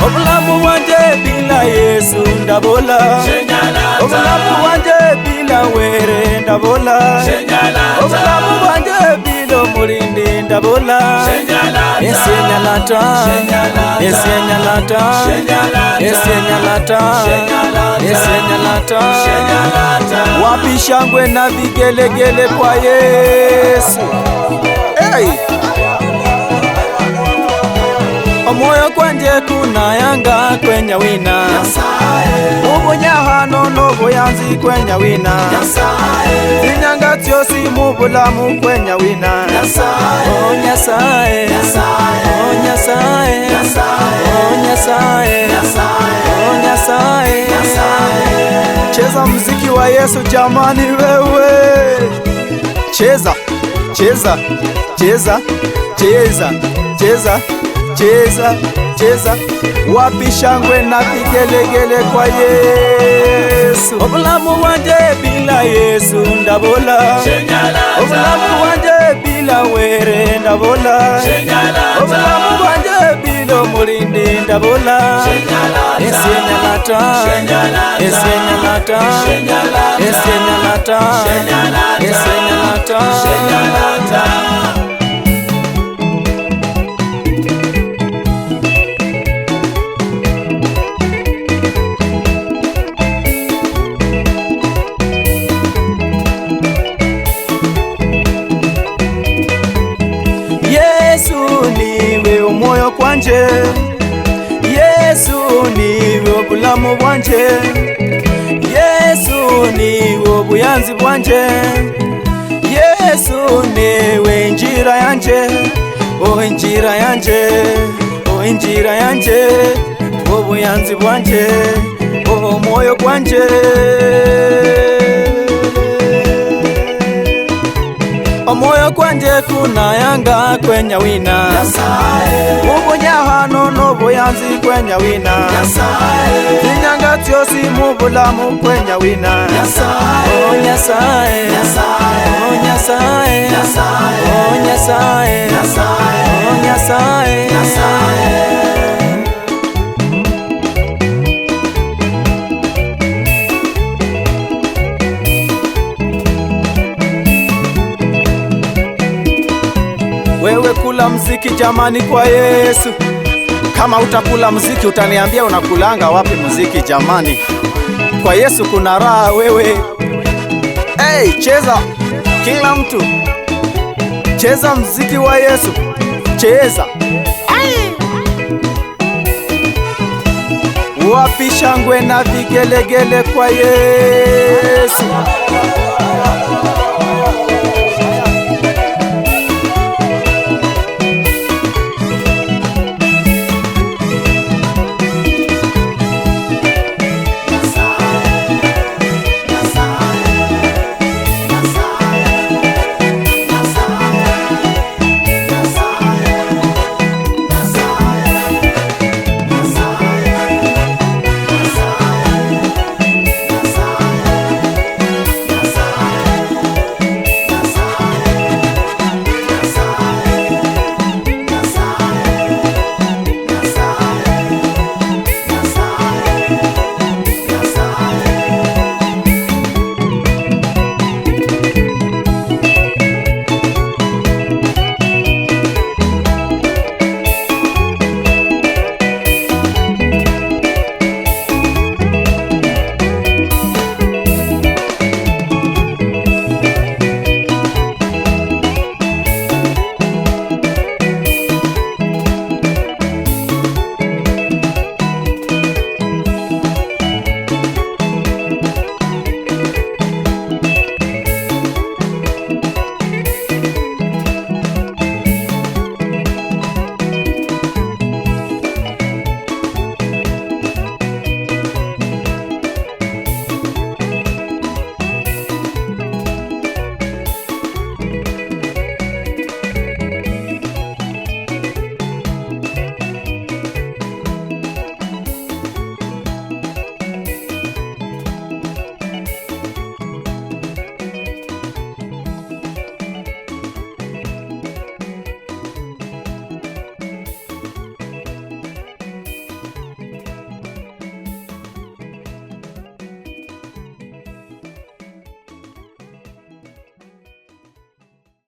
Obulamu bwanje bila Yesu ndabola, obulamu bwanje bila were ndabola, obulamu bwanje bila omulindi ndabola. Esenyalata, esenyalata, esenyalata, esenyalata. Wapi shangwe na vigelegele kwa Yesu? Hey! Omwoyo kwanje kunayanga kwenya wina, ubunyahano n'obuyanzi kwenya wina, zinyanga tyosi mu bulamu kwenya wina. Oh Nyasaye, oh Nyasaye, oh Nyasaye, oh Nyasaye. Cheza muziki wa Yesu jamani, wewe cheza, cheza, cheza, cheza, cheza, cheza, cheza. Wapi shangwe na vigelegele kwa Yesu? Obulamu wanje bila Yesu ndabola, obulamu wanje bila were ndabola, obulamu bwanje bila omulindi ndabola. Esenyalata, esenyalata, esenyalata, esenyalata. Yesu niwe omwoyo kwanje, Yesu niwe obulamu bwanje, Yesu niwe obuyanzi bwanje, Yesu niwe injira yanje, oh injira yanje, oh injira yanje, obuyanzi bwanje, oh omwoyo kwanje. Omwoyo kwanje kunayanga kwenya wina, ubunyahano n'obuyanzi kwenya wina, zinyanga tyosi mu bulamu kwenya wina. Oh Nyasaye, oh Nyasaye, oh Nyasaye, oh Nyasaye. Wewe kula mziki jamani kwa Yesu. Kama utakula mziki utaniambia unakulanga wapi mziki jamani? Kwa Yesu kuna raha wewe. Hey, cheza kila mtu, cheza mziki wa Yesu, cheza. Ai! Wapi shangwe na vigelegele kwa Yesu?